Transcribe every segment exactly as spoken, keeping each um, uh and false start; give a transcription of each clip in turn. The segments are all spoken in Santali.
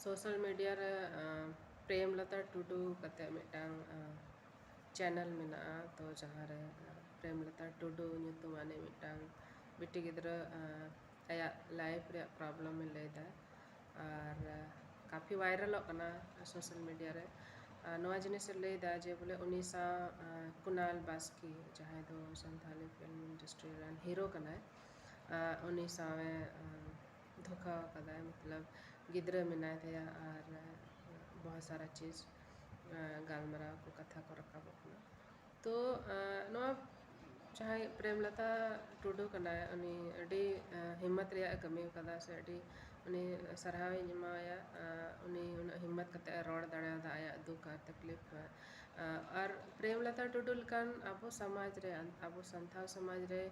ᱥᱳᱥᱟᱞ ᱢᱤᱰᱤᱭᱟ ᱨᱮ ᱯᱨᱮᱢᱞᱚᱛᱟ ᱴᱩᱰᱩ ᱠᱟᱛᱮ ᱢᱤᱫᱴᱟᱝ ᱪᱮᱱᱮᱞ ᱢᱮᱱᱟᱜᱼᱟ᱾ ᱛᱚ ᱡᱟᱦᱟᱸ ᱨᱮ ᱯᱨᱮᱢᱞᱚᱛᱟ ᱴᱩᱰᱩ ᱧᱩᱛᱩᱢᱟᱱᱤᱡ ᱢᱤᱫᱴᱟᱝ ᱵᱤᱴᱤ ᱜᱤᱫᱽᱨᱟᱹ ᱟᱭᱟᱜ ᱞᱟᱭᱤᱯᱷ ᱨᱮᱭᱟᱜ ᱯᱨᱚᱵᱞᱮᱢ ᱮ ᱞᱟᱹᱭᱫᱟ, ᱟᱨ ᱠᱟᱯᱷᱤ ᱵᱷᱟᱭᱨᱟᱞᱚᱜ ᱠᱟᱱᱟ ᱥᱳᱥᱟᱞ ᱢᱤᱰᱤᱭᱟ ᱨᱮ᱾ ᱱᱚᱣᱟ ᱡᱤᱱᱤᱥ ᱮ ᱞᱟᱹᱭᱫᱟ ᱡᱮ ᱵᱚᱞᱮ ᱩᱱᱤ ᱥᱟᱶ ᱠᱩᱱᱟᱞ ᱵᱟᱥᱠᱮ, ᱡᱟᱦᱟᱸᱭ ᱫᱚ ᱥᱟᱱᱛᱟᱞᱤ ᱯᱷᱤᱞᱢ ᱤᱱᱰᱟᱥᱴᱨᱤ ᱨᱮᱱ ᱦᱤᱨᱳ ᱠᱟᱱᱟᱭ, ᱩᱱᱤ ᱥᱟᱶᱮ ᱫᱷᱳᱠᱟ ᱟᱠᱟᱫᱟᱭ, ᱢᱚᱛᱞᱚᱵ ᱜᱤᱫᱽᱨᱟᱹ ᱢᱮᱱᱟᱭ ᱛᱟᱭᱟ ᱟᱨ ᱵᱚᱦᱩᱛ ᱥᱟᱨᱟ ᱪᱤᱡᱽ ᱜᱟᱞᱢᱟᱨᱟᱣ ᱠᱚ, ᱠᱟᱛᱷᱟ ᱠᱚ ᱨᱟᱠᱟᱵᱚᱜ ᱠᱟᱱᱟ᱾ ᱛᱚ ᱱᱚᱣᱟ ᱡᱟᱦᱟᱸᱭ ᱯᱨᱮᱢᱞᱚᱛᱟ ᱴᱩᱰᱩ ᱠᱟᱱᱟᱭ, ᱩᱱᱤ ᱟᱹᱰᱤ ᱦᱤᱢᱢᱚᱛ ᱨᱮᱭᱟᱜ ᱮ ᱠᱟᱹᱢᱤ ᱟᱠᱟᱫᱟ, ᱥᱮ ᱟᱹᱰᱤ ᱩᱱᱤ ᱥᱟᱨᱦᱟᱣ ᱤᱧ ᱮᱢᱟᱣᱟᱭᱟ᱾ ᱩᱱᱤ ᱩᱱᱟᱹᱜ ᱦᱤᱢᱢᱚᱛ ᱠᱟᱛᱮ ᱮ ᱨᱚᱲ ᱫᱟᱲᱮᱭᱟᱫᱟ ᱟᱭᱟᱜ ᱫᱩᱠ ᱟᱨ ᱛᱟᱠᱞᱤᱯ᱾ ᱟᱨ ᱯᱨᱮᱢᱞᱚᱛᱟ ᱴᱩᱰᱩ ᱞᱮᱠᱟᱱ ᱟᱵᱚ ᱥᱚᱢᱟᱡᱽ ᱨᱮ, ᱟᱵᱚ ᱥᱟᱱᱛᱟᱲ ᱥᱚᱢᱟᱡᱽ ᱨᱮ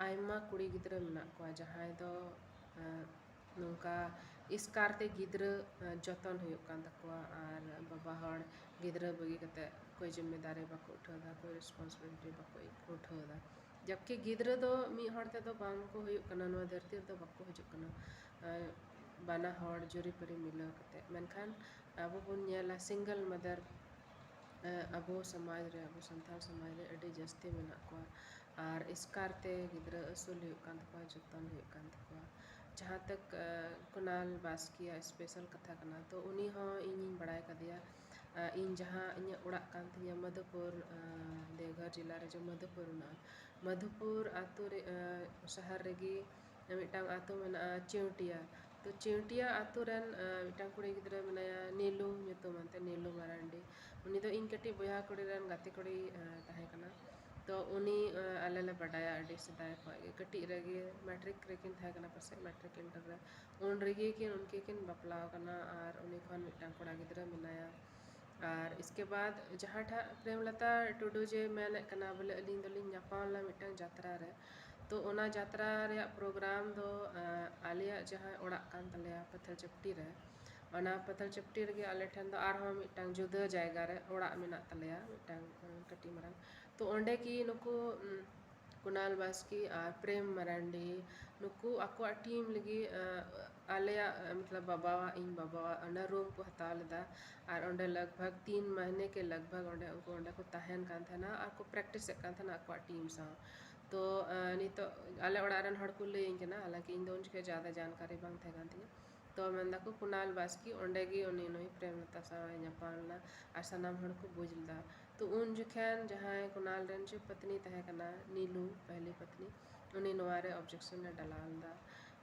ᱟᱭᱢᱟ ᱠᱩᱲᱤ ᱜᱤᱫᱽᱨᱟᱹ ᱢᱮᱱᱟᱜ ᱠᱚᱣᱟ ᱡᱟᱦᱟᱸᱭ ᱫᱚ ᱱᱚᱝᱠᱟ ᱮᱥᱠᱟᱨ ᱛᱮ ᱜᱤᱫᱽᱨᱟᱹ ᱡᱚᱛᱚᱱ ᱦᱩᱭᱩᱜ ᱠᱟᱱ ᱛᱟᱠᱚᱣᱟ, ᱟᱨ ᱵᱟᱵᱟ ᱦᱚᱲ ᱜᱤᱫᱽᱨᱟᱹ ᱵᱟᱹᱜᱤ ᱠᱟᱛᱮ ᱠᱚᱭ ᱡᱤᱢᱢᱮᱫᱟᱨᱤ ᱵᱟᱠᱚ ᱩᱴᱷᱟᱹᱣ ᱮᱫᱟ, ᱠᱚᱭ ᱨᱮᱥᱯᱚᱱᱥᱤᱵᱤᱞᱤᱴᱤ ᱵᱟᱠᱚ ᱩᱴᱷᱟᱹᱣ ᱮᱫᱟ᱾ ᱡᱟᱵᱠᱤ ᱜᱤᱫᱽᱨᱟᱹ ᱫᱚ ᱢᱤᱫ ᱦᱚᱲ ᱛᱮᱫᱚ ᱵᱟᱝ ᱠᱚ ᱦᱩᱭᱩᱜ ᱠᱟᱱᱟ, ᱱᱚᱣᱟ ᱫᱷᱟᱹᱨᱛᱤ ᱨᱮᱫᱚ ᱵᱟᱠᱚ ᱦᱤᱡᱩᱜ ᱠᱟᱱᱟ, ᱵᱟᱱᱟ ᱦᱚᱲ ᱡᱩᱨᱤᱯᱟᱹᱨᱤ ᱢᱤᱞᱟᱹᱣ ᱠᱟᱛᱮ᱾ ᱢᱮᱱᱠᱷᱟᱱ ᱟᱵᱚ ᱵᱚᱱ ᱧᱮᱞᱟ ᱥᱤᱝᱜᱮᱞ ᱢᱟᱫᱟᱨ, ᱟᱵᱚ ᱥᱚᱢᱟᱡᱽ ᱨᱮ, ᱟᱵᱚ ᱥᱟᱱᱛᱟᱲ ᱥᱚᱢᱟᱡᱽ ᱨᱮ ᱟᱹᱰᱤ ᱡᱟᱹᱥᱛᱤ ᱢᱮᱱᱟᱜ ᱠᱚᱣᱟ, ᱟᱨ ᱮᱥᱠᱟᱨ ᱛᱮ ᱜᱤᱫᱽᱨᱟᱹ ᱟᱹᱥᱩᱞ ᱦᱩᱭᱩᱜ ᱠᱟᱱ ᱛᱟᱠᱚᱣᱟ, ᱡᱚᱛᱚᱱ ᱦᱩᱭᱩᱜ ᱠᱟᱱ ᱛᱟᱠᱚᱣᱟ᱾ ᱡᱟᱦᱟᱸ ᱛᱟᱠ ᱠᱩᱱᱟᱞ ᱵᱟᱥᱠᱮᱭᱟᱜ ᱥᱯᱮᱥᱟᱞ ᱠᱟᱛᱷᱟ ᱠᱟᱱᱟ, ᱛᱚ ᱩᱱᱤ ᱦᱚᱸ ᱤᱧᱤᱧ ᱵᱟᱲᱟᱭ ᱠᱟᱫᱮᱭᱟ᱾ ᱤᱧ ᱡᱟᱦᱟᱸ, ᱤᱧᱟᱹᱜ ᱚᱲᱟᱜ ᱠᱟᱱ ᱛᱤᱧᱟᱹ ᱢᱚᱫᱷᱩᱯᱩᱨ, ᱫᱮᱣᱜᱷᱚᱨ ᱡᱮᱞᱟ ᱨᱮ ᱡᱮ ᱢᱚᱫᱷᱩᱯᱩᱨ ᱢᱮᱱᱟᱜᱼᱟ, ᱢᱚᱫᱷᱩᱯᱩᱨ ᱟᱛᱳ ᱨᱮ, ᱥᱟᱦᱟᱨ ᱨᱮᱜᱮ ᱢᱤᱫᱴᱟᱝ ᱟᱛᱳ ᱢᱮᱱᱟᱜᱼᱟ ᱪᱤᱣᱴᱤᱭᱟ᱾ ᱛᱚ ᱪᱤᱣᱴᱤᱭᱟ ᱟᱛᱳ ᱨᱮᱱ ᱢᱤᱫᱴᱟᱝ ᱠᱩᱲᱤ ᱜᱤᱫᱽᱨᱟᱹ ᱢᱮᱱᱟᱭᱟ, ᱱᱤᱞᱩ ᱧᱩᱛᱩᱢ ᱟᱱᱛᱮ, ᱱᱤᱞᱩ ᱢᱟᱨᱟᱱᱰᱤ᱾ ᱩᱱᱤ ᱫᱚ ᱤᱧ ᱠᱟᱹᱴᱤᱡ ᱵᱚᱭᱦᱟ ᱠᱩᱲᱤ ᱨᱮᱱ ᱜᱟᱛᱮ ᱠᱩᱲᱤ ᱛᱟᱦᱮᱸ ᱠᱟᱱᱟ᱾ ᱛᱚ ᱩᱱᱤ ᱟᱞᱮ ᱞᱮ ᱵᱟᱰᱟᱭᱟ ᱟᱹᱰᱤ ᱥᱮᱫᱟᱭ ᱠᱷᱚᱱ ᱜᱮ, ᱠᱟᱹᱴᱤᱡ ᱨᱮᱜᱮ, ᱢᱮᱴᱨᱤᱠ ᱨᱮᱠᱤᱱ ᱛᱟᱦᱮᱸ ᱠᱟᱱᱟ ᱯᱟᱥᱮᱡ, ᱢᱮᱴᱨᱤᱠ ᱤᱱᱴᱟᱨ ᱨᱮ, ᱩᱱ ᱨᱮᱜᱮ ᱠᱤᱱ, ᱩᱱᱠᱤᱱ ᱠᱤᱱ ᱵᱟᱯᱞᱟ ᱟᱠᱟᱱᱟ, ᱟᱨ ᱩᱱᱤ ᱠᱷᱚᱱ ᱢᱤᱫᱴᱟᱝ ᱠᱚᱲᱟ ᱜᱤᱫᱽᱨᱟᱹ ᱢᱮᱱᱟᱭᱟ᱾ ᱟᱨ ᱤᱥᱠᱮ ᱵᱟᱫ ᱡᱟᱦᱟᱸ ᱴᱷᱟᱜ ᱯᱨᱮᱢᱞᱚᱛᱟ ᱴᱩᱰᱩ ᱡᱮ ᱢᱮᱱᱮᱫ ᱠᱟᱱᱟ ᱵᱚᱞᱮ ᱟᱹᱞᱤᱧ ᱫᱚᱞᱤᱧ ᱧᱟᱯᱟᱢ ᱞᱮᱱᱟ ᱢᱤᱫᱴᱟᱝ ᱡᱟᱛᱨᱟ ᱨᱮ, ᱛᱚ ᱚᱱᱟ ᱡᱟᱛᱨᱟ ᱨᱮᱭᱟᱜ ᱯᱨᱳᱜᱨᱟᱢ ᱫᱚ ᱟᱞᱮᱭᱟᱜ ᱡᱟᱦᱟᱸ ᱚᱲᱟᱜ ᱠᱟᱱ ᱛᱟᱞᱮᱭᱟ ᱯᱟᱛᱷᱟᱞ ᱪᱟᱯᱴᱤ ᱨᱮ, ᱚᱱᱟ ᱯᱟᱛᱷᱟᱞ ᱪᱟᱯᱴᱤ ᱨᱮᱜᱮ ᱟᱞᱮ ᱴᱷᱮᱱ ᱫᱚ ᱟᱨᱦᱚᱸ ᱢᱤᱫᱴᱟᱝ ᱡᱩᱫᱟᱹ ᱡᱟᱭᱜᱟ ᱨᱮ ᱚᱲᱟᱜ ᱢᱮᱱᱟᱜ ᱛᱟᱞᱮᱭᱟ, ᱢᱤᱫᱴᱟᱝ ᱠᱟᱹᱴᱤᱡ ᱢᱟᱨᱟᱝ᱾ ᱛᱚ ᱚᱸᱰᱮ ᱠᱤ ᱱᱩᱠᱩ ᱠᱩᱱᱟᱞ ᱵᱟᱥᱠᱮ ᱟᱨ ᱯᱨᱮᱢ ᱢᱟᱨᱟᱱᱰᱤ, ᱱᱩᱠᱩ ᱟᱠᱚᱣᱟᱜ ᱴᱤᱢ ᱞᱟᱹᱜᱤᱫ ᱟᱞᱮᱭᱟᱜ ᱢᱚᱛᱞᱚᱵ ᱵᱟᱵᱟᱣᱟᱜ, ᱤᱧ ᱵᱟᱵᱟᱣᱟᱜ ᱚᱱᱟ ᱨᱩᱢ ᱠᱚ ᱦᱟᱛᱟᱣ ᱞᱮᱫᱟ᱾ ᱟᱨ ᱚᱸᱰᱮ ᱞᱟᱜᱽ ᱵᱷᱟᱜᱽ ᱛᱤᱱ ᱢᱟᱦᱱᱮ ᱠᱮ ᱞᱟᱜᱽ ᱵᱷᱟᱜᱽ ᱚᱸᱰᱮ ᱩᱱᱠᱩ ᱚᱸᱰᱮ ᱠᱚ ᱛᱟᱦᱮᱱ ᱠᱟᱱ ᱛᱟᱦᱮᱱᱟ ᱟᱨ ᱠᱚ ᱯᱨᱮᱠᱴᱤᱥᱮᱫ ᱠᱟᱱ ᱛᱟᱦᱮᱱᱟ ᱟᱠᱚᱣᱟᱜ ᱴᱤᱢ ᱥᱟᱶ᱾ ᱛᱚ ᱱᱤᱛᱚᱜ ᱟᱞᱮ ᱚᱲᱟᱜ ᱨᱮᱱ ᱦᱚᱲ ᱠᱚ ᱞᱟᱹᱭᱟᱹᱧ ᱠᱟᱱᱟ, ᱦᱟᱞᱟᱝᱠᱤ ᱤᱧ ᱫᱚ ᱩᱱ ᱡᱚᱠᱷᱮᱡ ᱡᱟᱫᱟ ᱡᱟᱱᱠᱟᱨᱤ ᱵᱟᱝ ᱛᱟᱦᱮᱸ ᱠᱟᱱ ᱛᱤᱧᱟᱹ᱾ ᱛᱚ ᱢᱮᱱ ᱫᱟᱠᱚ ᱠᱩᱱᱟᱞ ᱵᱟᱥᱠᱮ ᱚᱸᱰᱮ ᱜᱮ ᱩᱱᱤ ᱱᱩᱭ ᱯᱨᱮᱢᱞᱚᱛᱟ ᱥᱟᱶ ᱮ ᱧᱟᱯᱟᱢ ᱞᱮᱱᱟ ᱟᱨ ᱥᱟᱱᱟᱢ ᱦᱚᱲ ᱠᱚ ᱵᱩᱡᱽ ᱞᱮᱫᱟ᱾ ᱛᱚ ᱩᱱ ᱡᱚᱠᱷᱮᱱ ᱡᱟᱦᱟᱸᱭ ᱠᱩᱱᱟᱞ ᱨᱮᱱ ᱪᱮᱫ ᱯᱟᱛᱱᱤ ᱛᱟᱦᱮᱸ ᱠᱟᱱᱟ, ᱱᱤᱞᱩ ᱯᱟᱦᱞᱤ ᱯᱟᱛᱱᱤ, ᱩᱱᱤ ᱱᱚᱣᱟ ᱨᱮ ᱚᱵᱡᱮᱠᱥᱚᱱ ᱮ ᱰᱟᱞᱟᱣ ᱞᱮᱫᱟ᱾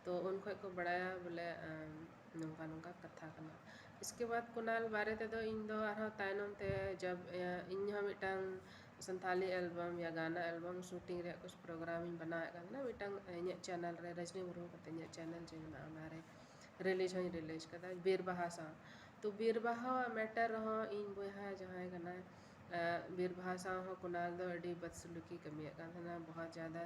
ᱛᱚ ᱩᱱ ᱠᱷᱚᱱ ᱠᱚ ᱵᱟᱲᱟᱭᱟ ᱵᱚᱞᱮ ᱱᱚᱝᱠᱟ ᱱᱚᱝᱠᱟ ᱠᱟᱛᱷᱟ ᱠᱟᱱᱟ᱾ ᱤᱥᱠᱮ ᱵᱟᱫ ᱠᱩᱱᱟᱞ ᱵᱟᱨᱮ ᱛᱮᱫᱚ ᱤᱧ ᱫᱚ ᱟᱨᱦᱚᱸ ᱛᱟᱭᱱᱚᱢ ᱛᱮ ᱡᱟᱵ ᱤᱧ ᱦᱚᱸ ᱢᱤᱫᱴᱟᱝ ᱥᱟᱱᱛᱷᱟᱞᱤ ᱮᱞᱵᱟᱢ ᱭᱟ ᱜᱟᱱᱟ ᱮᱞᱵᱟᱢ ᱥᱩᱴᱤᱝ ᱨᱮᱭᱟᱜ ᱠᱩᱪ ᱯᱨᱳᱜᱨᱟᱢ ᱤᱧ ᱵᱮᱱᱟᱣᱮᱫ ᱠᱟᱱ ᱛᱟᱦᱮᱱᱟ ᱢᱤᱫᱴᱟᱝ ᱤᱧᱟᱹᱜ ᱪᱮᱱᱮᱞ ᱨᱮ, ᱨᱚᱡᱽᱱᱤ ᱢᱩᱨᱢᱩ ᱠᱟᱛᱮ ᱤᱧᱟᱹᱜ ᱪᱮᱱᱮᱞ ᱡᱮ ᱢᱮᱱᱟᱜᱼᱟ, ᱚᱱᱟᱨᱮ ᱨᱤᱞᱤᱡᱽ ᱦᱚᱸᱧ ᱨᱤᱞᱤᱡᱽ ᱠᱟᱫᱟ ᱵᱤᱨ ᱵᱟᱦᱟ ᱥᱟᱶ᱾ ᱛᱚ ᱵᱤᱨ ᱵᱟᱦᱟ ᱢᱮᱴᱟᱨ ᱨᱮᱦᱚᱸ ᱤᱧ ᱵᱚᱭᱦᱟ ᱡᱟᱦᱟᱸᱭ ᱠᱟᱱᱟᱭ, ᱵᱤᱨ ᱵᱟᱦᱟ ᱥᱟᱶ ᱦᱚᱸ ᱠᱩᱱᱟᱞ ᱫᱚ ᱟᱹᱰᱤ ᱵᱚᱫᱥᱩᱞᱩᱠᱤ ᱠᱟᱹᱢᱤᱭᱮᱫ ᱠᱟᱱ ᱛᱟᱦᱮᱱᱟ, ᱵᱚᱦᱚᱛ ᱡᱟᱫᱟ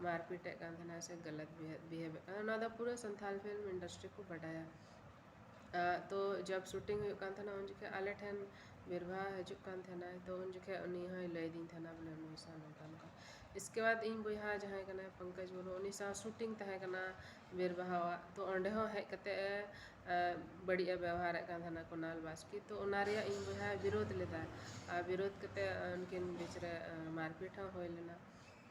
ᱢᱟᱨᱯᱤᱴ ᱮᱫ ᱠᱟᱱ ᱛᱟᱦᱮᱱᱟ ᱥᱮ ᱜᱟᱞᱟᱛ ᱵᱤᱦᱮᱵ ᱮᱫ ᱠᱟᱱ ᱛᱟᱦᱮᱱᱟ᱾ ᱱᱚᱣᱟ ᱫᱚ ᱯᱩᱨᱟᱹ ᱥᱟᱱᱛᱷᱟᱞ ᱯᱷᱤᱞᱢ ᱤᱱᱰᱟᱥᱴᱨᱤ ᱠᱚ ᱵᱟᱰᱟᱭᱟ᱾ ᱛᱚ ᱡᱚᱵ ᱥᱩᱴᱤᱝ ᱦᱩᱭᱩᱜ ᱠᱟᱱ ᱛᱟᱦᱮᱱᱟ ᱩᱱ ᱡᱚᱠᱷᱮᱡ ᱟᱞᱮ ᱴᱷᱮᱱ ᱵᱤᱨ ᱵᱟᱦᱟ ᱦᱤᱡᱩᱜ ᱠᱟᱱ ᱛᱟᱦᱮᱱᱟᱭ᱾ ᱛᱚ ᱩᱱ ᱡᱚᱠᱷᱮᱡ ᱩᱱᱤ ᱦᱚᱸᱭ ᱞᱟᱹᱭ ᱟᱹᱫᱤᱧ ᱛᱟᱦᱮᱱᱟ ᱵᱚᱞᱮ ᱱᱩᱭ ᱥᱟᱶ ᱱᱚᱝᱠᱟ ᱱᱚᱝᱠᱟ᱾ ᱤᱥᱠᱮ ᱵᱟᱫ ᱤᱧ ᱵᱚᱭᱦᱟ ᱡᱟᱦᱟᱸᱭ ᱠᱟᱱᱟᱭ ᱯᱚᱝᱠᱚᱡᱽ ᱢᱩᱨᱢᱩ, ᱩᱱᱤ ᱥᱟᱶ ᱥᱩᱴᱤᱝ ᱛᱟᱦᱮᱸ ᱠᱟᱱᱟ ᱵᱤᱨ ᱵᱟᱦᱟᱣᱟᱜ᱾ ᱛᱚ ᱚᱸᱰᱮ ᱦᱚᱸ ᱦᱮᱡ ᱠᱟᱛᱮ ᱮ, ᱮ, ᱵᱟᱹᱲᱤᱡ ᱮ ᱵᱮᱣᱦᱟᱨᱮᱫ ᱠᱟᱱ ᱛᱟᱦᱮᱱᱟ ᱠᱩᱱᱟᱞ ᱵᱟᱥᱠᱮ᱾ ᱛᱚ ᱚᱱᱟ ᱨᱮᱭᱟᱜ ᱤᱧ ᱵᱚᱭᱦᱟ ᱵᱤᱨᱳᱫ ᱞᱮᱫᱟ᱾ ᱟᱨ ᱵᱤᱨᱳᱫ ᱠᱟᱛᱮ ᱩᱱᱠᱤᱱ ᱵᱤᱪ ᱨᱮ ᱮ, ᱢᱟᱨᱯᱤᱴ ᱦᱚᱸ ᱦᱩᱭ ᱞᱮᱱᱟ᱾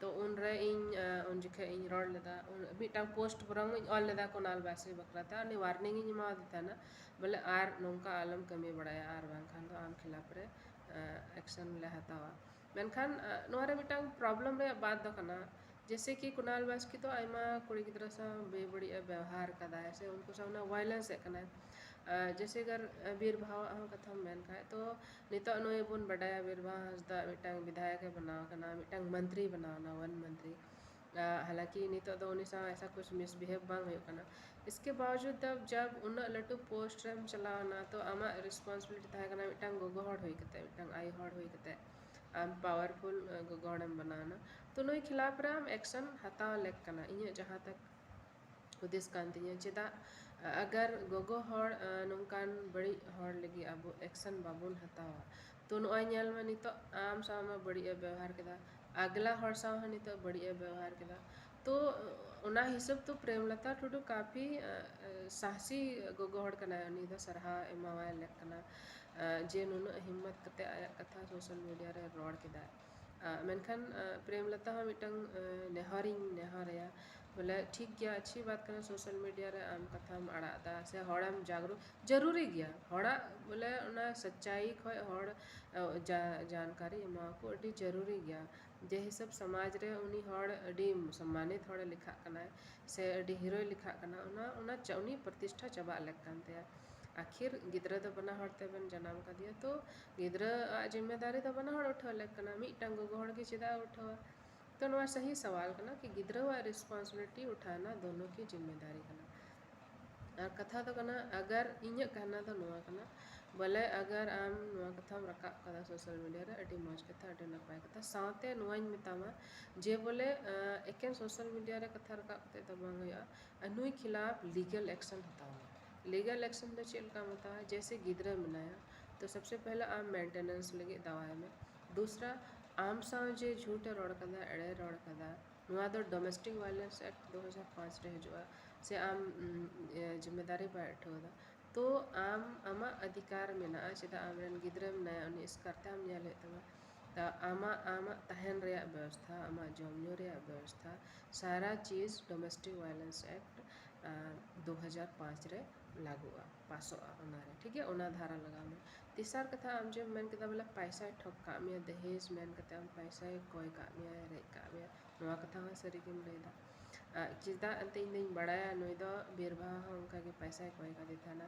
ᱛᱚ ᱩᱱᱨᱮ ᱤᱧ ᱩᱱ ᱡᱚᱠᱷᱮᱡ ᱤᱧ ᱨᱚᱲ ᱞᱮᱫᱟ, ᱢᱤᱫᱴᱟᱝ ᱯᱳᱥᱴ ᱵᱚᱨᱚᱝ ᱤᱧ ᱚᱞ ᱞᱮᱫᱟ ᱠᱩᱱᱟᱞ ᱵᱟᱥᱠᱮ ᱵᱟᱠᱷᱨᱟ ᱛᱮ᱾ ᱩᱱᱤ ᱣᱟᱨᱱᱤᱝ ᱤᱧ ᱮᱢᱟᱣᱟᱫᱮ ᱛᱟᱦᱮᱱᱟ ᱵᱚᱞᱮ ᱟᱨ ᱱᱚᱝᱠᱟ ᱟᱞᱚᱢ ᱠᱟᱹᱢᱤ ᱵᱟᱲᱟᱭᱟ, ᱟᱨ ᱵᱟᱝᱠᱷᱟᱱ ᱫᱚ ᱟᱢ ᱠᱷᱤᱞᱟᱯ ᱨᱮ ᱮᱠᱥᱮᱱ ᱞᱮ ᱦᱟᱛᱟᱣᱟ᱾ ᱢᱮᱱᱠᱷᱟᱱ ᱱᱚᱣᱟ ᱨᱮ ᱢᱤᱫᱴᱟᱝ ᱯᱨᱚᱵᱞᱮᱢ ᱨᱮᱭᱟᱜ ᱵᱟᱛ ᱫᱚ ᱠᱟᱱᱟ, ᱡᱮᱭᱥᱮ ᱠᱤ ᱠᱩᱱᱟᱞ ᱵᱟᱥᱠᱮ ᱫᱚ ᱟᱭᱢᱟ ᱠᱩᱲᱤ ᱜᱤᱫᱽᱨᱟᱹ ᱥᱟᱶ ᱵᱮᱵᱟᱹᱲᱤᱡ ᱮ ᱵᱮᱣᱦᱟᱨ ᱠᱟᱫᱟᱭ ᱥᱮ ᱩᱱᱠᱩ ᱥᱟᱶ ᱚᱱᱟ ᱣᱟᱭᱞᱮᱱᱥ ᱮᱫ ᱠᱟᱱᱟᱭ᱾ ᱡᱮᱭᱥᱮ ᱜᱟᱨ ᱵᱤᱨ ᱵᱟᱦᱟᱣᱟᱜ ᱦᱚᱸ ᱠᱟᱛᱷᱟᱢ ᱢᱮᱱ ᱠᱷᱟᱡ, ᱛᱚ ᱱᱤᱛᱚᱜ ᱱᱩᱭ ᱵᱚᱱ ᱵᱟᱰᱟᱭᱟ ᱵᱤᱨ ᱵᱟᱦᱟ ᱦᱟᱸᱥᱫᱟ ᱢᱤᱫᱴᱟᱝ ᱵᱤᱫᱷᱟᱭᱚᱠ ᱮ ᱵᱮᱱᱟᱣ ᱠᱟᱱᱟ, ᱢᱤᱫᱴᱟᱝ ᱢᱚᱱᱛᱨᱤ ᱵᱮᱱᱟᱣ ᱮᱱᱟ, वन मंत्री᱾ ᱦᱟᱞᱟᱝᱠᱤ ᱱᱤᱛᱚᱜ ᱫᱚ ᱩᱱᱤ ᱥᱟᱶ ᱮᱥᱟ ᱠᱩᱪ ᱢᱤᱥᱵᱤᱦᱮᱵ ᱵᱟᱝ ᱦᱩᱭᱩᱜ ᱠᱟᱱᱟ᱾ ᱤᱥᱠᱮ ᱵᱟᱣᱡᱩᱫ ᱫᱚ ᱡᱟᱵ ᱩᱱᱟᱹᱜ ᱞᱟᱹᱴᱩ ᱯᱳᱥᱴ ᱨᱮᱢ ᱪᱟᱞᱟᱣ ᱮᱱᱟ, ᱛᱚ ᱟᱢᱟᱜ ᱨᱮᱥᱯᱚᱱᱥᱤᱵᱤᱞᱤᱴᱤ ᱛᱟᱦᱮᱸ ᱠᱟᱱᱟ ᱢᱤᱫᱴᱟᱝ ᱜᱚᱜᱚ ᱦᱚᱲ ᱦᱩᱭ ᱠᱟᱛᱮ, ᱢᱤᱫᱴᱟᱝ ᱟᱭᱳ ᱦᱚᱲ ᱦᱩᱭ ᱠᱟᱛᱮ ᱟᱢ ᱯᱟᱣᱟᱨᱯᱷᱩᱞ ᱜᱚᱜᱚ ᱦᱚᱲᱮᱢ ᱵᱮᱱᱟᱣ ᱮᱱᱟ᱾ ᱛᱚ ᱱᱩᱭ ᱠᱷᱤᱞᱟᱯ ᱨᱮ ᱟᱢ ᱮᱠᱥᱮᱱ ᱦᱟᱛᱟᱣ ᱞᱮᱠ ᱠᱟᱱᱟ, ᱤᱧᱟᱹᱜ ᱡᱟᱦᱟᱸ ᱛᱟᱠ ᱦᱩᱫᱤᱥ ᱠᱟᱱ ᱛᱤᱧᱟᱹ᱾ ᱪᱮᱫᱟᱜ ᱟᱜᱟᱨ ᱜᱚᱜᱚ ᱦᱚᱲ ᱱᱚᱝᱠᱟᱱ ᱵᱟᱹᱲᱤᱡ ᱦᱚᱲ ᱞᱟᱹᱜᱤᱫ ᱟᱵᱚ ᱮᱠᱥᱮᱱ ᱵᱟᱵᱚᱱ ᱦᱟᱛᱟᱣᱟ, ᱛᱚ ᱱᱚᱜᱼᱚᱭ ᱧᱮᱞ ᱢᱮ, ᱱᱤᱛᱚᱜ ᱟᱢ ᱥᱟᱶ ᱢᱟ ᱵᱟᱹᱲᱤᱡ ᱮ ᱵᱮᱣᱦᱟᱨ ᱠᱮᱫᱟ, ᱟᱜᱽᱞᱟ ᱦᱚᱲ ᱥᱟᱶ ᱦᱚᱸ ᱱᱤᱛᱚᱜ ᱵᱟᱹᱲᱤᱡ ᱮ ᱵᱮᱣᱦᱟᱨ ᱠᱮᱫᱟ᱾ ᱛᱚ ᱚᱱᱟ ᱦᱤᱥᱟᱹᱵ ᱛᱚ ᱯᱨᱮᱢᱞᱚᱛᱟ ᱴᱩᱰᱩ ᱠᱟᱯᱷᱤ, ᱟ, ᱟ, ᱥᱟᱦᱥᱤ ᱜᱚᱜᱚ ᱦᱚᱲ ᱠᱟᱱᱟᱭ, ᱩᱱᱤ ᱫᱚ ᱥᱟᱨᱦᱟᱣ ᱮᱢᱟᱣᱟᱭ ᱞᱮᱠ ᱠᱟᱱᱟ, ᱟ, ᱡᱮ ᱱᱩᱱᱟᱹᱜ ᱦᱤᱢᱢᱚᱛ ᱠᱟᱛᱮ ᱟᱭᱟᱜ ᱠᱟᱛᱷᱟ social media ᱨᱮ ᱨᱚᱲ ᱠᱮᱫᱟᱭ᱾ ᱟ, ᱢᱮᱱᱠᱷᱟᱱ, ᱟ, ᱯᱨᱮᱢᱞᱚᱛᱟ ᱦᱚᱸ ᱢᱤᱫᱴᱟᱝ, ᱟ, ᱱᱮᱦᱚᱨᱤᱧ ᱱᱮᱦᱚᱨᱟᱭᱟ, ᱵᱚᱞᱮ ᱴᱷᱤᱠ ᱜᱮᱭᱟ, ᱟᱪᱪᱷᱤ ᱵᱟᱛ ᱠᱟᱱᱟ, social media ᱨᱮ ᱟᱢ ᱠᱟᱛᱷᱟᱢ ᱟᱲᱟᱜ ᱮᱫᱟ ᱥᱮ ᱦᱚᱲᱮᱢ ᱡᱟᱜᱽᱨᱩ-, ᱡᱟᱹᱨᱩᱨᱤ ᱜᱮᱭᱟ, ᱦᱚᱲᱟᱜ ᱵᱚᱞᱮ ᱚᱱᱟ ᱥᱟᱪᱟᱭᱤ ᱠᱷᱚᱡ ᱦᱚᱲ, ᱟ, ᱡᱟ-, ᱡᱟᱱᱠᱟᱨᱤ ᱮᱢᱟᱣᱟᱠᱚ ᱟᱹᱰᱤ ᱡᱟᱹᱨᱩᱨᱤ ᱜᱮᱭᱟ᱾ ᱡᱮ ᱦᱤᱥᱟᱹᱵ ᱥᱚᱢᱟᱡᱽ ᱨᱮ ᱩᱱᱤ ᱦᱚᱲ ᱟᱹᱰᱤ ᱥᱚᱢᱢᱟᱱᱤᱛ ᱦᱚᱲᱮ ᱞᱮᱠᱷᱟᱜ ᱠᱟᱱᱟᱭ ᱥᱮ ᱟᱹᱰᱤ ᱦᱤᱨᱳᱭ ᱞᱮᱠᱷᱟᱜ ᱠᱟᱱᱟ, ᱚᱱᱟ, ᱚᱱᱟ ᱪᱟ-, ᱩᱱᱤ ᱯᱨᱚᱛᱤᱥᱴᱷᱟ ᱪᱟᱵᱟᱜ ᱞᱮᱠ ᱠᱟᱱ ᱛᱟᱭᱟ᱾ ᱟᱠᱷᱤᱨ ᱜᱤᱫᱽᱨᱟᱹ ᱫᱚ ᱵᱟᱱᱟ ᱦᱚᱲ ᱛᱮᱵᱮᱱ ᱡᱟᱱᱟᱢ ᱠᱟᱫᱮᱭᱟ, ᱛᱚ ᱜᱤᱫᱽᱨᱟᱹ ᱟᱜ ᱡᱤᱢᱢᱮᱫᱟᱨᱤ ᱫᱚ ᱵᱟᱱᱟ ᱦᱚᱲ ᱩᱴᱷᱟᱹᱣ ᱞᱮᱠ ᱠᱟᱱᱟ, ᱢᱤᱫᱴᱟᱝ ᱜᱚᱜᱚ ᱦᱚᱲ ᱜᱮ ᱪᱮᱫᱟᱜ ᱮ ᱩᱴᱷᱟᱹᱣᱟ? ᱛᱚ ᱱᱚᱣᱟ ᱥᱟᱦᱤ ᱥᱟᱣᱟᱞ ᱠᱟᱱᱟ ᱠᱤ ᱜᱤᱫᱽᱨᱟᱹᱣᱟᱜ responsibility ᱩᱴᱷᱟᱱᱟ ᱫᱳᱱᱳ ᱠᱤ ᱡᱤᱢᱢᱮᱫᱟᱨᱤ ᱠᱟᱱᱟ᱾ ᱟᱨ ᱠᱟᱛᱷᱟ ᱫᱚ ᱠᱟᱱᱟ, ᱟᱜᱟᱨ ᱤᱧᱟᱹᱜ ᱠᱟᱦᱱᱟ ᱫᱚ ᱱᱚᱣᱟ ᱠᱟᱱᱟ, ᱵᱚᱞᱮ ᱟᱜᱟᱨ ᱟᱢ ᱱᱚᱣᱟ ᱠᱟᱛᱷᱟᱢ ᱨᱟᱠᱟᱵ ᱠᱟᱫᱟ social media ᱨᱮ, ᱟᱹᱰᱤ ᱢᱚᱡᱽ ᱠᱟᱛᱷᱟ, ᱟᱹᱰᱤ ᱱᱟᱯᱟᱭ ᱠᱟᱛᱷᱟ᱾ ᱥᱟᱶᱛᱮ ᱱᱚᱣᱟᱧ ᱢᱮᱛᱟᱢᱟ ᱡᱮ ᱵᱚᱞᱮ, ᱟᱸ, ᱮᱠᱮᱱ social media ᱨᱮ ᱠᱟᱛᱷᱟ ᱨᱟᱠᱟᱵ ᱠᱟᱛᱮ ᱫᱚ ᱵᱟᱝ ᱦᱩᱭᱩᱜᱼᱟ, ᱟᱨ ᱱᱩᱭ ᱠᱷᱤᱞᱟᱯ legal action ᱦᱟᱛᱟᱣ ᱢᱮ᱾ Legal action ᱫᱚ ᱪᱮᱫ ᱞᱮᱠᱟᱢ ᱦᱟᱛᱟᱣᱟ? ᱡᱮᱭᱥᱮ ᱜᱤᱫᱽᱨᱟᱹ ᱢᱮᱱᱟᱭᱟ, ᱛᱚ ᱥᱚᱵᱥᱮ ᱯᱮᱦᱞᱮ ᱟᱢ maintenance ᱞᱟᱹᱜᱤᱫ ᱫᱟᱣᱟᱭ ᱢᱮ᱾ ᱫᱩᱥᱨᱟ, ᱟᱢ ᱥᱟᱶ ᱡᱮ ᱡᱷᱩᱴ ᱮ ᱨᱚᱲ ᱠᱟᱫᱟ, ᱮᱲᱮ ᱨᱚᱲ ᱠᱟᱫᱟ, ᱱᱚᱣᱟ ᱫᱚ Domestic Violence Act ᱫᱩ ᱦᱟᱡᱟᱨ ᱯᱟᱸᱪ ᱨᱮ ᱦᱤᱡᱩᱜᱼᱟ, ᱥᱮ ᱟᱢ, ᱩᱢ, ᱮ, ᱡᱤᱢᱢᱮᱫᱟᱨᱤ ᱵᱟᱭ ᱩᱴᱷᱟᱹᱣ ᱮᱫᱟ᱾ ᱛᱚ ᱟᱢ, ᱟᱢᱟᱜ ᱚᱫᱷᱤᱠᱟᱨ ᱢᱮᱱᱟᱜᱼᱟ, ᱪᱮᱫᱟᱜ ᱟᱢᱨᱮᱱ ᱜᱤᱫᱽᱨᱟᱹ ᱢᱮᱱᱟᱭᱟ, ᱩᱱᱤ ᱮᱥᱠᱟᱨ ᱛᱮ ᱟᱢ ᱧᱮᱞ ᱦᱩᱭᱩᱜ ᱛᱟᱢᱟ᱾ ᱛᱟ ᱟᱢᱟᱜ, ᱟᱢᱟᱜ ᱛᱟᱦᱮᱱ ᱨᱮᱭᱟᱜ ᱵᱮᱵᱚᱥᱛᱷᱟ, ᱟᱢᱟᱜ ᱡᱚᱢ ᱧᱩ ᱨᱮᱭᱟᱜ ᱵᱮᱵᱚᱥᱛᱷᱟ, ᱥᱟᱨᱟ ᱪᱤᱡᱽ Domestic Violence Act, ᱟ, ᱫᱩ ᱦᱟᱡᱟᱨ ᱯᱟᱸᱪ ᱨᱮ ᱞᱟᱹᱜᱩᱜᱼᱟ, ᱯᱟᱥᱚᱜᱼᱟ, ᱚᱱᱟᱨᱮ, ᱴᱷᱤᱠ ᱜᱮᱭᱟ, ᱚᱱᱟ ᱫᱷᱟᱨᱟ ᱞᱟᱜᱟᱣ ᱢᱮ᱾ ᱛᱮᱥᱟᱨ ᱠᱟᱛᱷᱟ, ᱟᱢ ᱡᱮᱢ ᱢᱮᱱ ᱠᱮᱫᱟ ᱵᱚᱞᱮ ᱯᱟᱭᱥᱟᱭ ᱴᱷᱚᱠ ᱠᱟᱜ ᱢᱮᱭᱟ, ᱫᱟᱦᱮᱡᱽ ᱢᱮᱱ ᱠᱟᱛᱮ ᱟᱢ ᱯᱟᱭᱥᱟᱭ ᱠᱚᱭ ᱠᱟᱜ ᱢᱮᱭᱟ, ᱨᱮᱡ ᱠᱟᱜ ᱢᱮᱭᱟ, ᱱᱚᱣᱟ ᱠᱟᱛᱷᱟ ᱦᱚᱸ ᱥᱟᱹᱨᱤ ᱜᱮᱢ ᱞᱟᱹᱭᱫᱟ᱾ ᱟ, ᱪᱮᱫᱟᱜ ᱮᱱᱛᱮ ᱤᱧ ᱫᱚᱧ ᱵᱟᱲᱟᱭᱟ ᱱᱩᱭ ᱫᱚ ᱵᱤᱨᱵᱟᱦᱟ ᱦᱚᱸ ᱚᱱᱠᱟ ᱜᱮ ᱯᱟᱭᱥᱟᱭ ᱠᱚᱭ ᱠᱟᱫᱮ ᱛᱟᱦᱮᱱᱟ,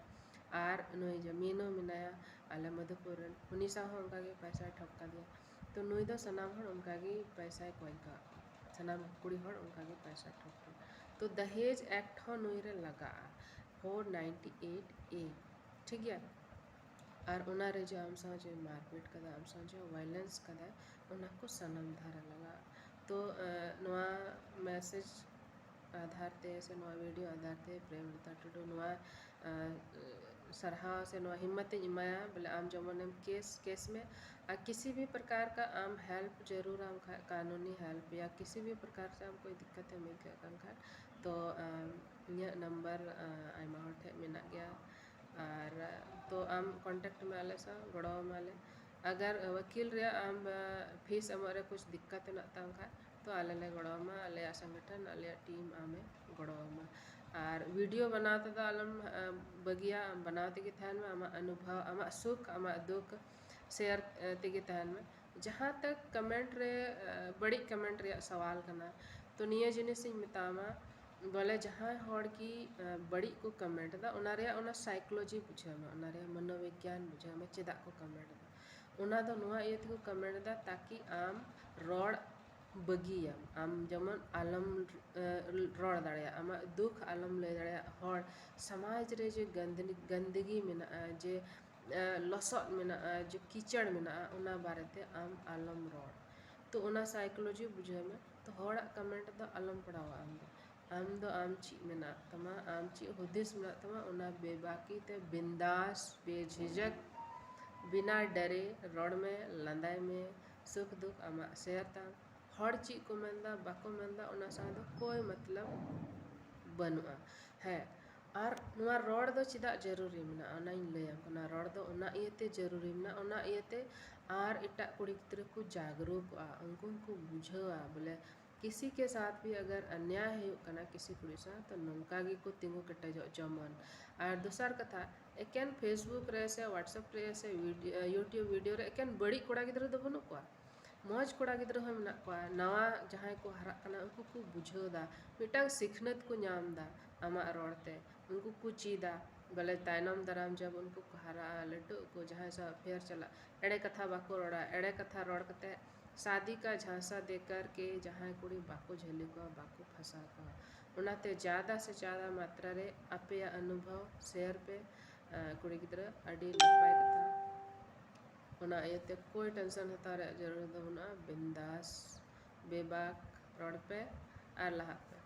ᱟᱨ ᱱᱩᱭ ᱡᱟᱢᱤᱱᱳ ᱢᱮᱱᱟᱭᱟ ᱟᱞᱮ ᱢᱚᱫᱷᱩᱯᱩᱨ ᱨᱮᱱ, ᱩᱱᱤ ᱥᱟᱶ ᱦᱚᱸ ᱚᱱᱠᱟ ᱜᱮ ᱯᱟᱭᱥᱟᱭ ᱴᱷᱚᱠ ᱠᱟᱫᱮᱭᱟ᱾ ᱛᱚ ᱱᱩᱭ ᱫᱚ ᱥᱟᱱᱟᱢ ᱦᱚᱲ ᱚᱱᱠᱟ ᱜᱮ ᱯᱟᱭᱥᱟᱭ ᱠᱚᱭ ᱠᱟᱜ ᱠᱚᱣᱟ, ᱥᱟᱱᱟᱢ ᱠᱩᱲᱤ ᱦᱚᱲ ᱚᱱᱠᱟ ᱜᱮ ᱯᱟᱭᱥᱟ ᱴᱷᱚᱠ ᱠᱚᱣᱟ᱾ ᱛᱚ ᱫᱟᱦᱮᱡᱽ Act ᱦᱚᱸ ᱱᱩᱭ ᱨᱮ ᱞᱟᱜᱟᱜᱼᱟ, four ninety eight A, ᱴᱷᱤᱠ ᱜᱮᱭᱟ᱾ ᱟᱨ ᱚᱱᱟ ᱨᱮ ᱡᱮ ᱟᱢ ᱥᱟᱶ ᱡᱮ ᱢᱟᱨᱯᱤᱴ ᱠᱟᱫᱟ, ᱟᱢ ᱥᱟᱶ ᱡᱮ violence ᱠᱟᱫᱟᱭ, ᱚᱱᱟ ᱠᱚ ᱥᱟᱱᱟᱢ ᱫᱷᱟᱨᱟ ᱞᱟᱜᱟᱜᱼᱟ᱾ ᱛᱚ, ᱮ, ᱱᱚᱣᱟ message ᱟᱫᱷᱟᱨ ᱛᱮ ᱥᱮ ᱱᱚᱣᱟ video ᱟᱫᱷᱟᱨ ᱛᱮ ᱯᱨᱮᱢᱞᱚᱛᱟ ᱴᱩᱰᱩ ᱱᱚᱣᱟ, ᱟᱸ, ᱥᱟᱨᱦᱟᱣ ᱥᱮ ᱱᱚᱣᱟ ᱦᱤᱢᱢᱚᱛ ᱤᱧ ᱮᱢᱟᱭᱟ, ᱵᱚᱞᱮ ᱟᱢ ᱡᱮᱢᱚᱱᱮᱢ case, case ᱢᱮ, ᱟᱨ ᱠᱤᱥᱤ ᱵᱷᱤ ᱯᱨᱚᱠᱟᱨ ᱠᱟ ᱟᱢ help ᱡᱟᱹᱨᱩᱲ ᱟᱢ ᱠᱷᱟᱡ, ᱠᱟᱱᱩᱱᱤ help ᱭᱟ ᱠᱤᱥᱤ ᱵᱷᱤ ᱯᱨᱚᱠᱟᱨ ᱥᱮ ᱟᱢ ᱠᱚᱭ ᱫᱤᱠᱠᱟᱛ ᱮᱢ ᱟᱹᱭᱠᱟᱹᱜ ᱠᱟᱱ ᱠᱷᱟᱡ, ᱛᱚ, ᱟᱸ, ᱤᱧᱟᱹᱜ number, ᱟᱸ, ᱟᱭᱢᱟ ᱦᱚᱲ ᱴᱷᱮᱡ ᱢᱮᱱᱟᱜ ᱜᱮᱭᱟ᱾ ᱟᱨ ᱛᱚ ᱟᱢ contact ᱢᱮ ᱟᱞᱮ ᱥᱟᱶ, ᱜᱚᱲᱚ ᱟᱢᱟᱞᱮ᱾ ᱟᱜᱟᱨ ᱣᱟᱹᱠᱤᱞ ᱨᱮᱭᱟᱜ ᱟᱢ, ᱟᱸ, fees ᱮᱢᱚᱜ ᱨᱮ ᱠᱩᱪ ᱫᱤᱠᱠᱟᱛ ᱢᱮᱱᱟᱜ ᱛᱟᱢ ᱠᱷᱟᱡ, ᱛᱚ ᱟᱞᱮ ᱞᱮ ᱜᱚᱲᱚ ᱟᱢᱟ, ᱟᱞᱮᱭᱟᱜ ᱥᱚᱝᱜᱚᱴᱷᱚᱱ, ᱟᱞᱮᱭᱟᱜ team ᱟᱢᱮ ᱜᱚᱲᱚ ᱟᱢᱟ᱾ ᱟᱨ video ᱵᱮᱱᱟᱣ ᱛᱮᱫᱚ ᱟᱞᱚᱢ, ᱟᱸ, ᱵᱟᱹᱜᱤᱭᱟ, ᱟᱢ ᱵᱮᱱᱟᱣ ᱛᱮᱜᱮ ᱛᱟᱦᱮᱱ ᱢᱮ, ᱟᱢᱟᱜ ᱚᱱᱩᱵᱷᱚᱵ, ᱟᱢᱟᱜ ᱥᱩᱠ, ᱟᱢᱟᱜ ᱫᱩᱠ share, ᱟᱸ, ᱛᱮᱜᱮ ᱛᱟᱦᱮᱱ ᱢᱮ᱾ ᱡᱟᱦᱟᱸ ᱛᱟᱠ comment ᱨᱮ, ᱟᱸ, ᱵᱟᱹᱲᱤᱡ comment ᱨᱮᱭᱟᱜ ᱥᱟᱣᱟᱞ ᱠᱟᱱᱟ, ᱛᱚ ᱱᱤᱭᱟᱹ ᱡᱤᱱᱤᱥ ᱤᱧ ᱢᱮᱛᱟᱢᱟ, ᱵᱚᱞᱮ ᱡᱟᱦᱟᱸᱭ ᱦᱚᱲ ᱜᱮ, ᱟᱸ, ᱵᱟᱹᱲᱤᱡ ᱠᱚ comment ᱮᱫᱟ, ᱚᱱᱟ ᱨᱮᱭᱟᱜ ᱚᱱᱟ psychology ᱵᱩᱡᱷᱟᱹᱣ ᱢᱮ, ᱚᱱᱟ ᱨᱮᱭᱟᱜ ᱢᱚᱱᱳᱵᱤᱜᱽᱜᱟᱱ ᱵᱩᱡᱷᱟᱹᱣ ᱢᱮ, ᱪᱮᱫᱟᱜ ᱠᱚ comment ᱮᱫᱟ᱾ ᱚᱱᱟ ᱫᱚ ᱱᱚᱣᱟ ᱤᱭᱟᱹ ᱛᱮᱠᱚ comment ᱮᱫᱟ, ᱛᱟᱠᱤ ᱟᱢ ᱨᱚᱲ ᱵᱟᱹᱜᱤᱭᱟᱢ, ᱟᱢ ᱡᱮᱢᱚᱱ ᱟᱞᱚᱢ, ᱟᱸ, ᱨᱚᱲ ᱫᱟᱲᱮᱭᱟᱜ, ᱟᱢᱟᱜ ᱫᱩᱠ ᱟᱞᱚᱢ ᱞᱟᱹᱭ ᱫᱟᱲᱮᱭᱟᱜ, ᱦᱚᱲ ᱥᱚᱢᱟᱡᱽ ᱨᱮ ᱡᱮ ᱜᱟᱱᱫ-, ᱜᱟᱱᱫᱟᱹᱜᱤ ᱢᱮᱱᱟᱜᱼᱟ, ᱡᱮ, ᱟᱸ, ᱞᱚᱥᱚᱫ ᱢᱮᱱᱟᱜᱼᱟ, ᱡᱮ ᱠᱤᱪᱟᱹᱲ ᱢᱮᱱᱟᱜᱼᱟ, ᱚᱱᱟ ᱵᱟᱨᱮᱛᱮ ᱟᱢ ᱟᱞᱚᱢ ᱨᱚᱲ᱾ ᱛᱚ ᱚᱱᱟ psychology ᱵᱩᱡᱷᱟᱹᱣ ᱢᱮ᱾ ᱛᱚ ᱦᱚᱲᱟᱜ comment ᱫᱚ ᱟᱞᱚᱢ ᱯᱟᱲᱦᱟᱣᱟ ᱟᱢ ᱫᱚ᱾ ᱟᱢ ᱫᱚ ᱟᱢ ᱪᱮᱫ ᱢᱮᱱᱟᱜ ᱛᱟᱢᱟ, ᱟᱢ ᱪᱮᱫ ᱦᱩᱫᱤᱥ ᱢᱮᱱᱟᱜ ᱛᱟᱢᱟ, ᱚᱱᱟ ᱵᱮᱵᱟᱠᱤ ᱛᱮ ᱵᱤᱱᱫᱟᱥ, ᱵᱮᱡᱷᱤᱡᱷᱟᱠ, ᱵᱤᱱᱟ ᱰᱟᱨᱮ ᱨᱚᱲ ᱢᱮ, ᱞᱟᱸᱫᱟᱭ ᱢᱮ, ᱥᱩᱠ ᱫᱩᱠ ᱟᱢᱟᱜ share ᱛᱟᱢ᱾ ᱦᱚᱲ ᱪᱮᱫ ᱠᱚ ᱢᱮᱱᱫᱟ, ᱵᱟᱠᱚ ᱢᱮᱱᱫᱟ, ᱚᱱᱟ ᱥᱟᱶ ᱫᱚ ᱠᱳᱭ ᱢᱚᱛᱞᱚᱵ ᱵᱟᱹᱱᱩᱜᱼᱟ᱾ ᱦᱮᱸ, ᱟᱨ ᱱᱚᱣᱟ ᱨᱚᱲ ᱫᱚ ᱪᱮᱫᱟᱜ ᱡᱟᱹᱨᱩᱨᱤ ᱢᱮᱱᱟᱜᱼᱟ, ᱚᱱᱟᱧ ᱞᱟᱹᱭᱟᱢ ᱠᱟᱱᱟ᱾ ᱨᱚᱲ ᱫᱚ ᱚᱱᱟ ᱤᱭᱟᱹᱛᱮ ᱡᱟᱹᱨᱩᱨᱤ ᱢᱮᱱᱟᱜᱼᱟ, ᱚᱱᱟ ᱤᱭᱟᱹᱛᱮ ᱟᱨ ᱮᱴᱟᱜ ᱠᱩᱲᱤ ᱜᱤᱫᱽᱨᱟᱹ ᱠᱚ ᱡᱟᱜᱽᱨᱩᱠᱚᱜᱼᱟ, ᱩᱱᱠᱩ ᱦᱚᱸᱠᱚ ᱵᱩᱡᱷᱟᱹᱣᱟ ᱵᱚᱞᱮ ᱠᱤᱥᱤ ᱠᱮ ᱥᱟᱛᱷ ᱵᱷᱤ ᱟᱜᱟᱨ ᱟᱱᱭᱟᱭ ᱦᱩᱭᱩᱜ ᱠᱟᱱᱟ ᱠᱤᱥᱤ ᱠᱩᱲᱤ ᱥᱟᱶ, ᱛᱚ ᱱᱚᱝᱠᱟ ᱜᱮᱠᱚ ᱛᱤᱸᱜᱩ ᱠᱮᱴᱮᱡᱚᱜ ᱡᱮᱢᱚᱱ᱾ ᱟᱨ ᱫᱚᱥᱟᱨ ᱠᱟᱛᱷᱟ, ᱮᱠᱮᱱ Facebook ᱨᱮ ᱥᱮ WhatsApp ᱨᱮ ᱥᱮ video, YouTube video ᱨᱮ ᱮᱠᱮᱱ ᱵᱟᱹᱲᱤᱡ ᱠᱚᱲᱟ ᱜᱤᱫᱽᱨᱟᱹ ᱫᱚ ᱵᱟᱹᱱᱩᱜ ᱠᱚᱣᱟ, ᱢᱚᱡᱽ ᱠᱚᱲᱟ ᱜᱤᱫᱽᱨᱟᱹ ᱦᱚᱸ ᱢᱮᱱᱟᱜ ᱠᱚᱣᱟ᱾ ᱱᱟᱣᱟ ᱡᱟᱦᱟᱸᱭ ᱠᱚ ᱦᱟᱨᱟᱜ ᱠᱟᱱᱟ, ᱩᱱᱠᱩ ᱠᱚ ᱵᱩᱡᱷᱟᱹᱣ ᱮᱫᱟ, ᱢᱤᱫᱴᱟᱝ ᱥᱤᱠᱷᱱᱟᱹᱛ ᱠᱚ ᱧᱟᱢ ᱮᱫᱟ ᱟᱢᱟᱜ ᱨᱚᱲ ᱛᱮ᱾ ᱩᱱᱠᱩ ᱠᱚ ᱪᱮᱫᱟ, ᱵᱚᱞᱮ ᱛᱟᱭᱱᱚᱢ ᱫᱟᱨᱟᱢ ᱡᱚᱵ ᱩᱱᱠᱩ ᱠᱚ ᱦᱟᱨᱟᱜᱼᱟ, ᱞᱟᱹᱴᱩᱜ ᱟᱠᱚ, ᱡᱟᱦᱟᱸᱭ ᱥᱟᱶ affair ᱪᱟᱞᱟᱜ, ᱮᱲᱮ ᱠᱟᱛᱷᱟ ᱵᱟᱠᱚ ᱨᱚᱲᱟ, ᱮᱲᱮ ᱠᱟᱛᱷᱟ ᱨᱚᱲ ᱠᱟᱛᱮ ᱥᱟᱫᱤ ᱠᱟ ᱡᱷᱟᱸᱥᱟ ᱫᱮᱠᱟᱨ ᱠᱮ ᱡᱟᱦᱟᱸᱭ ᱠᱩᱲᱤ ᱵᱟᱠᱚ ᱡᱷᱟᱹᱞᱤ ᱠᱚᱣᱟ, ᱵᱟᱠᱚ ᱯᱷᱟᱸᱥᱟᱣ ᱠᱚᱣᱟ᱾ ᱚᱱᱟᱛᱮ ᱡᱟᱫᱟ ᱥᱮ ᱡᱟᱫᱟ ᱢᱟᱛᱨᱟ ᱨᱮ ᱟᱯᱮᱭᱟᱜ ᱚᱱᱩᱵᱷᱚᱵ share ᱯᱮ, ᱟᱸ, ᱠᱩᱲᱤ ᱜᱤᱫᱽᱨᱟᱹ, ᱟᱹᱰᱤ ᱱᱟᱯᱟᱭ ᱠᱟᱛᱷᱟ᱾ ᱚᱱᱟ ᱤᱭᱟᱹᱛᱮ ᱠᱳᱭ tension ᱦᱟᱛᱟᱣ ᱨᱮᱭᱟᱜ ᱡᱟᱹᱨᱩᱲ ᱫᱚ ᱵᱟᱹᱱᱩᱜᱼᱟ, ᱵᱤᱱᱫᱟᱥ ᱵᱮᱵᱟᱠ ᱨᱚᱲ ᱯᱮ ᱟᱨ ᱞᱟᱦᱟᱜ ᱯᱮ᱾